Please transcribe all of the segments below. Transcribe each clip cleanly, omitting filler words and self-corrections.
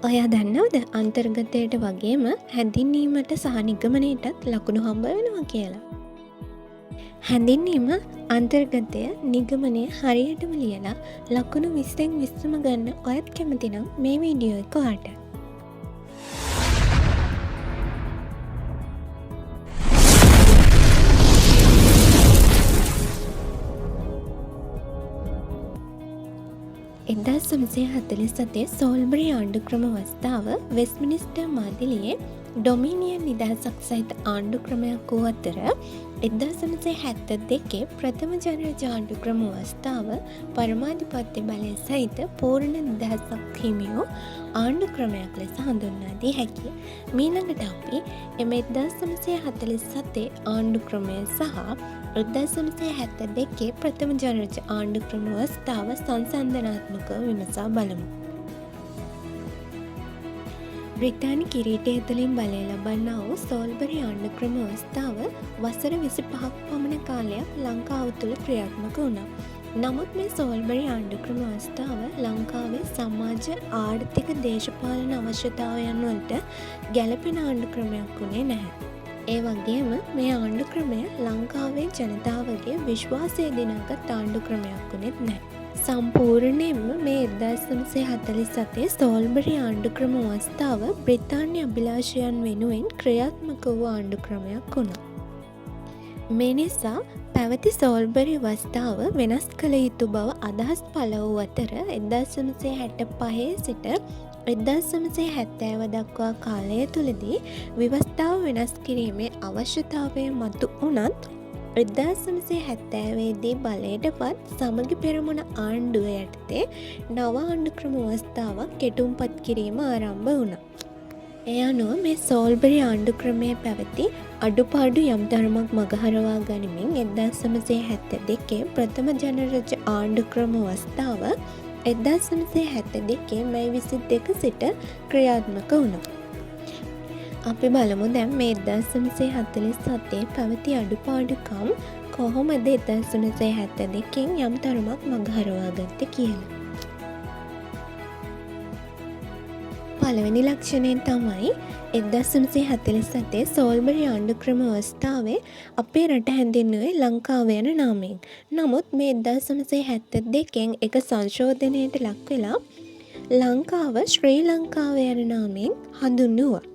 ඔයා දන්නවද අන්තර්ගතයට වගේම හැඳින්වීමට සහ නිගමනයටත් ලකුණු හම්බ වෙනවා කියලා? හැඳින්වීම, අන්තර්ගතය, නිගමනය හරියටම ලියලා ලකුණු 20න් 20ම ගන්න ඔයත් කැමති නම් මේ වීඩියෝ එක ඔයාට. 1947 සෝල්බරි ආණ්ඩුක්‍රම ව්‍යවස්ථාව වෙස්ට්මිනිස්ටර් මාදිලියේ ඩොමිනියන් නිදහසක් සහිත ආණ්ඩුක්‍රමයක් වූ අතර 1972 ප්‍රථම ජනරජ ආණ්ඩුක්‍රම ව්‍යවස්ථාව පරමාධිපත්‍ය බලය සහිත පූර්ණ නිදහසක් හිමි වූ ආණ්ඩුක්‍රමයක් ලෙස හඳුන්වා දිය හැකිය. මීළඟට අපි එම 1947 ආණ්ඩුක්‍රමය සහ 1972 ප්‍රථම ජනරජ ආණ්ඩුක්‍රම ව්‍යවස්ථාව සංසන්දනාත්මකව විමසා බලමු. බ්‍රිතාන්‍ය කිරීටය තුළින් බලය ලබන්නා වූ සෝල්බරි ආණ්ඩුක්‍රම ව්‍යවස්ථාව වසර 25ක් පමණ කාලයක් ලංකාව තුළ ක්‍රියාත්මක වුණා. නමුත් මේ සෝල්බරි ආණ්ඩුක්‍රම ව්‍යවස්ථාව ලංකාවේ සමාජ ආර්ථික දේශපාලන අවශ්‍යතාවයන් වලට ගැළපෙන ආණ්ඩුක්‍රමයක් වුණේ නැහැ. ඒ වගේම මේ ආණ්ඩුක්‍රමය ලංකාවේ ජනතාවගේ විශ්වාසය දිනාගත් ආණ්ඩුක්‍රමයක් වුණෙත් නැහැ. සම්පූර්ණයෙන්ම මේ 1947 සෝල්බරි ආණ්ඩුක්‍රම ව්‍යවස්ථාව බ්‍රිතාන්‍ය අභිලාෂයන් වෙනුවෙන් ක්‍රියාත්මක වූ ආණ්ඩුක්‍රමයක් වුණා. මේ නිසා පැවති සෝල්බරි ව්‍යවස්ථාව වෙනස් කළ යුතු බව අදහස් පළ වූ අතර 1965 සිට 1970 දක්වා කාලය තුළදී ව්‍යවස්ථාව වෙනස් කිරීමේ අවශ්‍යතාවය මතු වුණත් 1970 දී බලයට පත් සමගි පෙරමුණ ආණ්ඩුව යටතේ නව ආණ්ඩුක්‍රම ව්‍යවස්ථාවක් කෙටුම්පත් කිරීම ආරම්භ වුණා. ඒ අනුව මේ සෝල්බරි ආණ්ඩුක්‍රමයේ පැවති අඩුපාඩු යම් තරමක් මගහරවා ගනිමින් 1972 ප්‍රථම ජනරජ ආණ්ඩුක්‍රම ව්‍යවස්ථාව 1972 මැයි 22 සිට ක්‍රියාත්මක වුණා. අපි බලමු දැන් මේ 1947 පැවති අඩුපාඩුකම් කොහොමද 1972 යම් තරමක් මගහරවා ගත්තේ කියලා. පළවෙනි ලක්ෂණය තමයි 1947 සෝල්බරි ආණ්ඩුක්‍රම ව්‍යවස්ථාවේ අපේ රට හැඳින්වුවේ ලංකාව යන නාමයෙන්. නමුත් මේ 1972 එක සංශෝධනයට ලක් වෙලා ලංකාව ශ්‍රී ලංකාව යන නාමයෙන් හඳුන්වුවා.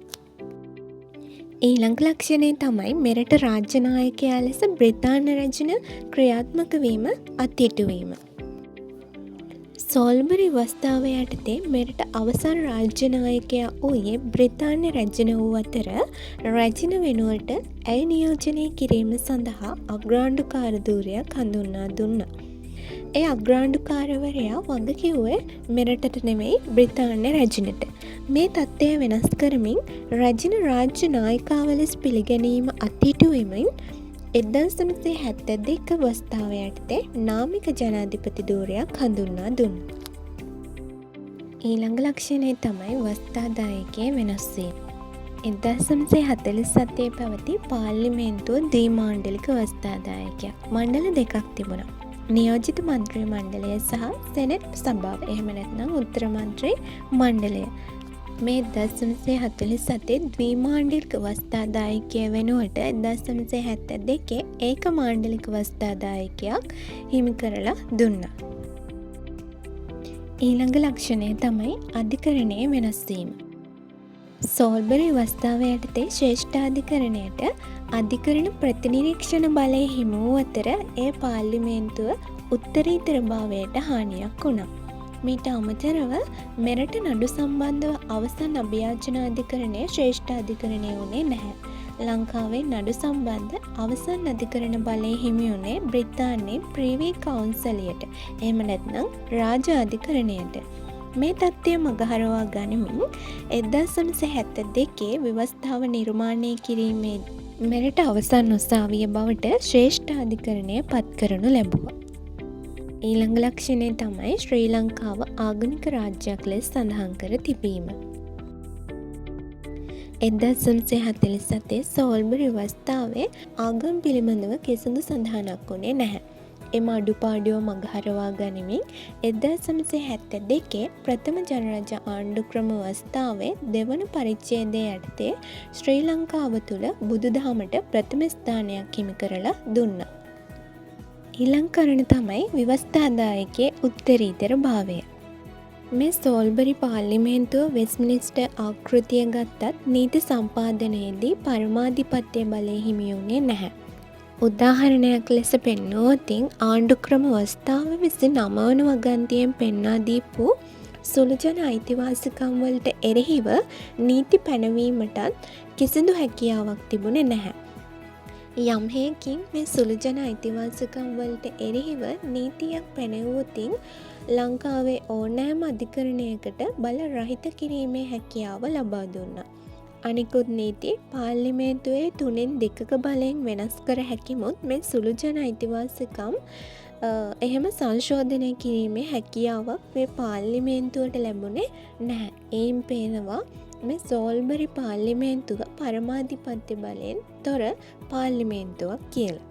ඊළඟ ලක්ෂණය තමයි මෙරට රාජ්‍ය නායකයා ලෙස බ්‍රිතාන්‍ය රැජින ක්‍රියාත්මක වීම අත්හිටුවීම. සෝල්බරි ව්‍යවස්ථාව යටතේ මෙරට අවසන් රාජ්‍ය නායකයා වූයේ බ්‍රිතාන්‍ය රැජින වූ අතර රැජින වෙනුවට ඇය නියෝජනය කිරීම සඳහා අග්‍රාණ්ඩුකාර ධූරයක් හඳුන්වා දුන්නා. ඒ අග්‍රාණ්ඩුකාරවරයා වග කිව්වේ මෙරටට නෙමෙයි බ්‍රිතාන්‍ය රැජිනට. මේ තත්ත්වය වෙනස් කරමින් රැජින රාජ්‍ය නායිකාව ලෙස පිළිගැනීම අත්හිටුවමින් 1972 ව්‍යවස්ථාව යටතේ නාමික ජනාධිපති ධූරයක් හඳුන්වා දුන්නා. ඊළඟ ලක්ෂණය තමයි ව්‍යවස්ථාදායකයේ වෙනස් වීම. 1947 පැවති පාර්ලිමේන්තුව ද්විමාණ්ඩලික ව්‍යවස්ථාදායකයක්. මණ්ඩල දෙකක් තිබුණා. නියෝජිත මන්ත්‍රී මණ්ඩලය සහ සෙනෙට් සභාව. එහෙම නැත්නම් උත්තර මන්ත්‍රී මණ්ඩලය. මේ 1947 ද්විමාණ්ඩලික ව්‍යවස්ථාදායකය වෙනුවට 1972 ඒක මාණ්ඩලික ව්‍යවස්ථාදායකයක් හිමි කරලා දුන්නා. ඊළඟ ලක්ෂණය තමයි අධිකරණයේ වෙනස් වීම. සෝල්බරි ව්‍යවස්ථාව යටතේ ශ්‍රේෂ්ඨාධිකරණයට අධිකරණ ප්‍රතිනිරීක්ෂණ බලය හිමි වූ අතර එය පාර්ලිමේන්තුව උත්තරීතර භාවයට හානියක් වුණා. මීට අමතරව මෙරට නඩු සම්බන්ධව අවසන් අභියාචන අධිකරණය ශ්‍රේෂ්ඨාධිකරණය වුණේ නැහැ. ලංකාවේ නඩු සම්බන්ධ අවසන් අධිකරණ බලය හිමි වුණේ බ්‍රිතාන්‍යයේ ප්‍රිවි කවුන්සලියට. එහෙම නැත්නම් රාජ අධිකරණයට. මේ තත්ත්වය මගහරවා ගනිමින් 1972 ව්‍යවස්ථාව නිර්මාණය කිරීමේ මෙරට අවසන් උසාවිය බවට ශ්‍රේෂ්ඨාධිකරණය පත් කරනු ලැබුවා. ඊළඟ ලක්ෂණය තමයි ශ්‍රී ලංකාව ආගමික රාජ්‍යයක් ලෙස සඳහන් කර තිබීම. 1947 සෝල්බරි ව්‍යවස්ථාවේ ආගම් පිළිබඳව කිසිදු සඳහනක් වුණේ නැහැ. එම අඩුපාඩුව මගහරවා ගනිමින් 1972 ප්‍රථම ජනරජ ආණ්ඩුක්‍රම ව්‍යවස්ථාවේ දෙවන පරිච්ඡේදය යටතේ ශ්‍රී ලංකාව තුළ බුදුදහමට ප්‍රථම ස්ථානයක් හිමි කරලා දුන්නා. ඊළඟ කරුණ තමයි ව්‍යවස්ථාදායකයේ උත්තරීතර භාවය. මේ සෝල්බරි පාර්ලිමේන්තුව වෙස්ට්මිනිස්ටර් ආකෘතිය ගත්තත් නීති සම්පාදනයේදී පරමාධිපත්‍ය බලය හිමි වුණේ නැහැ. උදාහරණයක් ලෙස පෙන්නුවොතින්, ආණ්ඩුක්‍රම ව්‍යවස්ථාව 29 වන වගන්තියෙන් පෙන්වා දීපු සුළුජන අයිතිවාසිකම් වලට එරෙහිව නීති පැනවීමටත් කිසිදු හැකියාවක් තිබුණේ නැහැ. යම් හෙයකින් මේ සුළුජන අයිතිවාසිකම් වලට එරෙහිව නීතියක් පැනෙව්වොතින් ලංකාවේ ඕනෑම අධිකරණයකට බල රහිත කිරීමේ හැකියාව ලබා දුන්නා. අනිකුත් නීති පාර්ලිමේන්තුවේ තුනෙන් දෙකක බලයෙන් වෙනස් කර හැකිමුත් මේ සුළුජන අයිතිවාසිකම් එහෙම සංශෝධනය කිරීමේ හැකියාවක් මේ පාර්ලිමේන්තුවට ලැබුණේ නැහැ. එයින් පේනවා මේ සෝල්බරි පාර්ලිමේන්තුව පරමාධිපත්‍ය බලයෙන් තොර පාර්ලිමේන්තුවක් කියලා.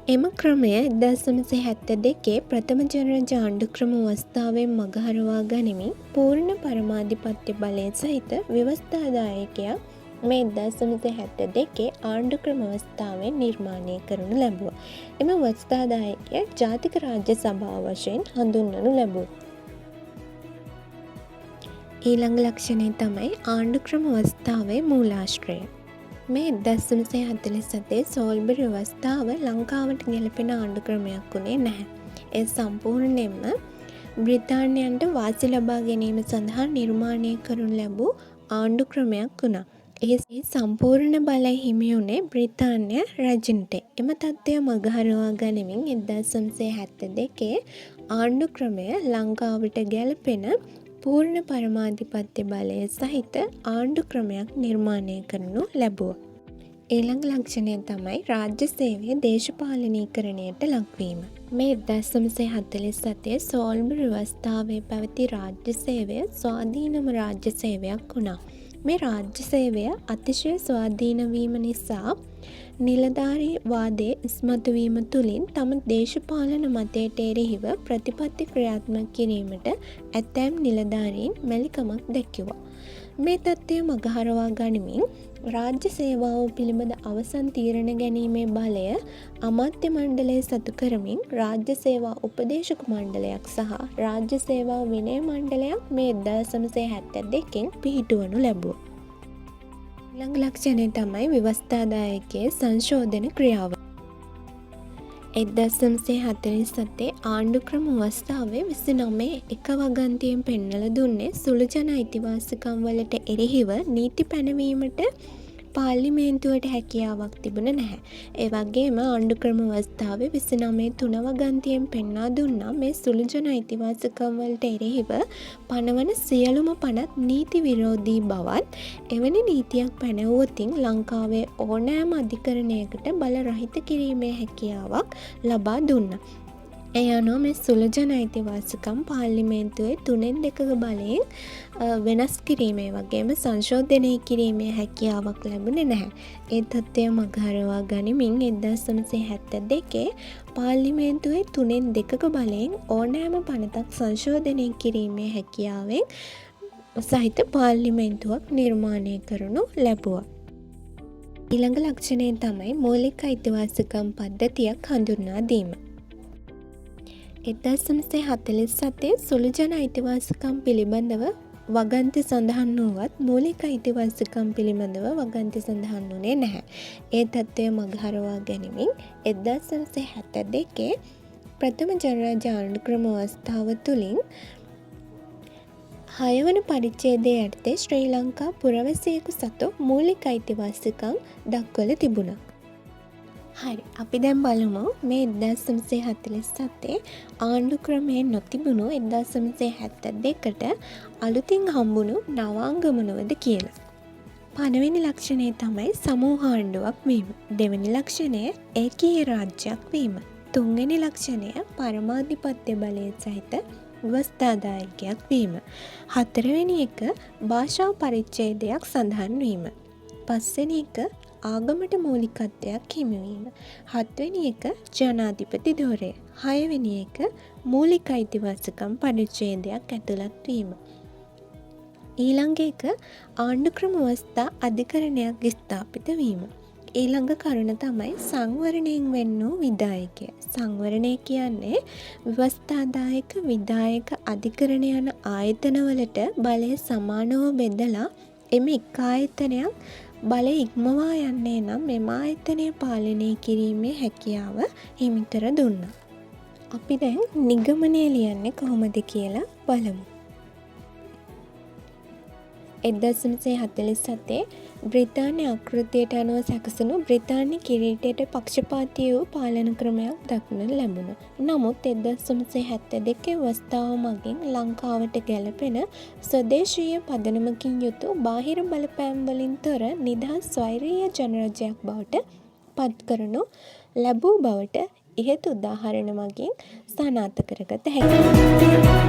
එම ක්‍රමය 1972 ප්‍රථම ජනරජ ආණ්ඩුක්‍රම ව්‍යවස්ථාවෙන් මගහරවා ගනිමින් පූර්ණ පරමාධිපත්‍ය බලය සහිත ව්‍යවස්ථාදායකයක් මේ 1972 ආණ්ඩුක්‍රම ව්‍යවස්ථාවෙන් නිර්මාණය කරනු ලැබුවා. එම ව්‍යවස්ථාදායකය ජාතික රාජ්‍ය සභාව වශයෙන් හඳුන්වනු ලැබුවා. ඊළඟ ලක්ෂණය තමයි ආණ්ඩුක්‍රම ව්‍යවස්ථාවේ මූලාශ්‍රය. මේ 1947 සෝල්බරි ව්‍යවස්ථාව ලංකාවට ගැලපෙන ආණ්ඩු ක්‍රමයක් වුණේ නැහැ. ඒ සම්පූර්ණයෙන්ම බ්‍රිතාන්‍යයන්ට වාසි ලබා ගැනීම සඳහා නිර්මාණය කරනු ලැබූ ආණ්ඩු ක්‍රමයක් වුණා. ඒ සම්පූර්ණ බලය හිමි වුණේ බ්‍රිතාන්‍ය රජුන්ට. එම තත්ත්වය මගහරවා ගනිමින් 1972 ආණ්ඩු ක්‍රමය ලංකාවට ගැලපෙන පූර්ණ පරමාධිපත්‍ය බලය සහිත ආණ්ඩු ක්‍රමයක් නිර්මාණය කරනු ලැබුවා. ඊළඟ ලක්ෂණය තමයි රාජ්‍ය සේවය දේශපාලනීකරණයට ලක්වීම. මේ 1947 සෝල්බරි ව්‍යවස්ථාවේ පැවති රාජ්‍ය සේවය ස්වාධීනම රාජ්‍ය සේවයක් වුණා. මේ රාජ්‍ය සේවය අතිශය ස්වාධීන වීම නිසා නිලධාරී වාදය ඉස්මතු වීම තුළින් තම දේශපාලන මතයට එරෙහිව ප්‍රතිපත්ති ක්‍රියාත්මක කිරීමට ඇතැම් නිලධාරීන් මැලිකමක් දැක්වුවා. මේ තත්ත්වය මගහරවා ගනිමින් රාජ්‍ය සේවාව පිළිබඳ අවසන් තීරණ ගැනීමේ බලය අමාත්‍ය මණ්ඩලය සතු කරමින් රාජ්‍ය සේවා උපදේශක මණ්ඩලයක් සහ රාජ්‍ය සේවා විනය මණ්ඩලයක් මේ 1972 පිහිටුවනු ලැබුවා. ඊළඟ ලක්ෂණය තමයි ව්‍යවස්ථාදායකයේ සංශෝධන ක්‍රියාව. 1947 ආණ්ඩුක්‍රම ව්‍යවස්ථාවේ 29(1) වගන්තියෙන් පෙන්වලා දුන්නේ සුළුජන අයිතිවාසිකම් වලට එරෙහිව නීති පැනවීමට පාර්ලිමේන්තුවට හැකියාවක් තිබුණ නැහැ. ඒ වගේම ආණ්ඩුක්‍රම ව්‍යවස්ථාවේ 29(3) වගන්තියෙන් පෙන්වා දුන්නා මේ සුළුජන අයිතිවාසිකම් වලට එරෙහිව පනවන සියලුම පනත් නීති විරෝධී බවත්, එවැනි නීතියක් පැනවුවොතින් ලංකාවේ ඕනෑම අධිකරණයකට බල රහිත කිරීමේ හැකියාවක් ලබා දුන්නා. ඒ අනුව මේ සුළුජන අයිතිවාසිකම් පාර්ලිමේන්තුවේ තුනෙන් දෙකක බලයෙන් වෙනස් කිරීමේ වගේම සංශෝධනය කිරීමේ හැකියාවක් ලැබුණේ නැහැ. ඒ තත්ත්වය මගහරවා ගනිමින් 1972 පාර්ලිමේන්තුවේ තුනෙන් දෙකක බලයෙන් ඕනෑම පනතක් සංශෝධනය කිරීමේ හැකියාවෙන් සහිත පාර්ලිමේන්තුවක් නිර්මාණය කරනු ලැබුවා. ඊළඟ ලක්ෂණය තමයි මූලික අයිතිවාසිකම් පද්ධතියක් හඳුන්වා දීම. 1947 සුළුජන අයිතිවාසිකම් පිළිබඳව වගන්ති සඳහන් වුවත් මූලික අයිතිවාසිකම් පිළිබඳව වගන්ති සඳහන් වුණේ නැහැ. ඒ තත්ත්වය මගහරවා ගනිමින් 1972 ප්‍රථම ජනරාජ්‍ය ආණ්ඩුක්‍රම ව්‍යවස්ථාව තුළින් හයවන පරිච්ඡේදය යටතේ ශ්‍රී ලංකා පුරවැසියෙකු සතු මූලික අයිතිවාසිකම් දක්වලා තිබුණා. හරි, අපි දැන් බලමු මේ 1947 ආණ්ඩු ක්‍රමයේ නොතිබුණු 1972ට අලුතින් හම්බුණු නවාංග මොනවද කියලා. පළවෙනි ලක්ෂණය තමයි සමූහ ආණ්ඩුවක් වීම. දෙවෙනි ලක්ෂණය ඒකීය රාජ්‍යයක් වීම. තුන්වෙනි ලක්ෂණය පරමාධිපත්‍ය බලය සහිත ව්‍යවස්ථාදායකයක් වීම. හතරවෙනි එක භාෂා පරිච්ඡේදයක් සඳහන් වීම. පස්වෙනි එක ආගමට මූලිකත්වයක් හිමිවීම. හත්වෙනි එක ජනාධිපති ධුරය. හයවෙනි එක මූලික අයිතිවාසිකම් පරිච්ඡේදයක් ඇතුළත් වීම. ඊළඟ එක ආණ්ඩුක්‍රම ව්‍යවස්ථා අධිකරණයක් ස්ථාපිත වීම. ඊළඟ කරුණ තමයි සංවරණයෙන් වෙන් වූ විධායකය. සංවරණය කියන්නේ ව්‍යවස්ථාදායක, විධායක, අධිකරණ යන ආයතනවලට බලය සමානව බෙදලා එම එක් ආයතනයක් බලය ඉක්මවා යන්නේ නම් මෙම ආයතනය පාලනය කිරීමේ හැකියාව හිමි කර දුන්නා. අපි දැන් නිගමනය ලියන්නේ කොහොමද කියලා බලමු. 1947 බ්‍රිතාන්‍ය ආකෘතියට අනුව සැකසුණු බ්‍රිතාන්‍ය කිරීටයට පක්ෂපාතී වූ පාලන ක්‍රමයක් දක්නට ලැබුණා. නමුත් 1972 ව්‍යවස්ථාව මගින් ලංකාවට ගැලපෙන ස්වදේශීය පදනමකින් යුතු බාහිර බලපෑම් වලින් තොර නිදහස් ස්වෛරීය ජනරජයක් බවට පත් කරනු ලැබූ බවට ඉහත උදාහරණ මගින් සනාථ කරගත හැකිය.